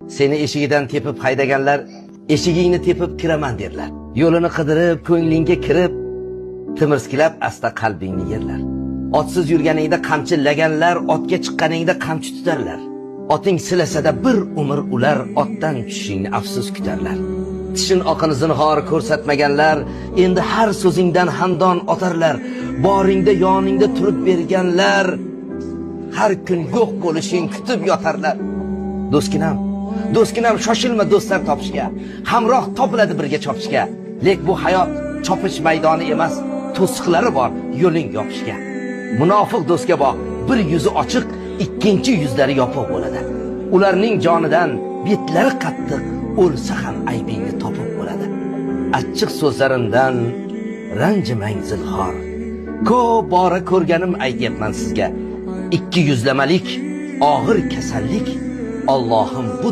Seni eshigidan tepib haydaganlar eshigingni tepib kiraman derlar. Yo'lini qidirib, ko'nglingga kirib, timirskilab asta qalbingni yerlar. Otsiz yurganingda qamchilaganlar, otga chiqqaningda qamchi tutarlar. Oting silasada bir umr ular otdan tushishingni afsus kutarlar. Tishin oqini zinhor ko'rsatmaganlar, endi har so'zingdan hamdon otarlar. Boringda yoningda turib berganlar, har kun yo'q bo'lishing kutib yotarlar. Do'stginam, do'stginam, shoshilma do'stlar topishga. Hamroh topiladi birga chopishga. Lek bu hayot chopish maydoni emas, to'siqlari bor yo'ling yopishga. Munofiq do'stga boq, bir yuzi ochiq, ikkinchi yuzlari yopiq bo'ladi. Ularning jonidan betlari qattiq, o'lsa ham aybingni topib bo'ladi. Achchiq so'zlarimdan ranjimang zinhor. Ko'p bora ko'rganim aytyapman sizga. Ikki yuzlamalik og'ir kasallik, Allohim bu